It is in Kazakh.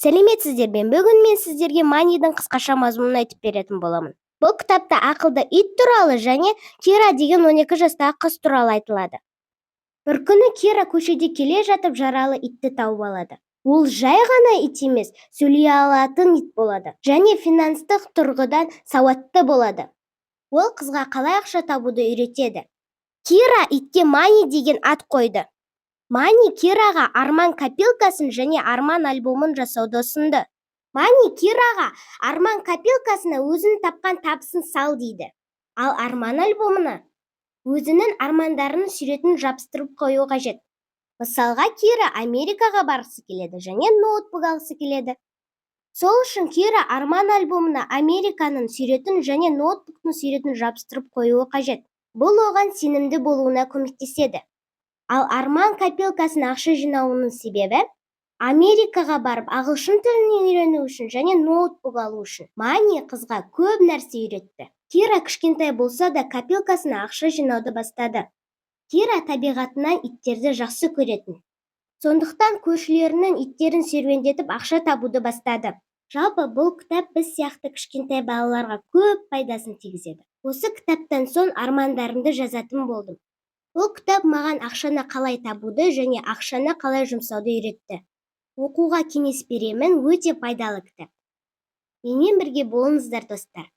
Сәлеметсіздер ме? Бүгін мен сіздерге Манидің қысқаша мазмұнын айтып беретін боламын. Бұл кітапта ақылды ит туралы және Кира деген 12 жастағы қыз туралы айтылады. Бір күні Кира көшеде келе жатып жаралы итті тауып алады. Ол жай ғана ит емес, сөйлей алатын ит болады және финанстық тұрғыдан сауатты болады. Ол қызға қалай ақша табуды үйретеді. Кира итке Мани деген ат қойды. Мани Кираға арман копилкасын және арман альбомын жасауды ұсынды. Мани Кираға арман копилкасына өзінің тапқан табысын сал дейді. Ал арман альбомына өзінің армандарының суретін жабыстырып қою қажет. Мысалға, Кира Америкаға барғысы келеді және ноутбук алғысы келеді. Сол үшін Кира арман альбомына Американың суретін және ноутбуктың суретін жабыстырып қоюы қажет. Бұл оған сенімді болуына көмектеседі. Ал арман копилкасына ақша жинауының себебі Америкаға барып ағылшын тілін үйрену үшін және ноутбук алу үшін. Мани қызға көп нәрсе үйретті. Кира кішкентай болса да, копилкасына ақша жинауды бастады. Кира табиғатынан иттерді жақсы көретін. Сондықтан көршілерінің иттерін серуендетіп, ақша табуды бастады. Жалпы, бұл кітап біз сияқты кішкентай балаларға көп пайдасын тигізеді. Осы кітаптан соң армандарымды жазатын болдым. Бұл кітап маған ақшаны қалай табуды және ақшаны қалай жұмсауды үйретті. Оқуға кеңес беремін, өте пайдалы кітап. Менімен бірге болыңыздар, достар.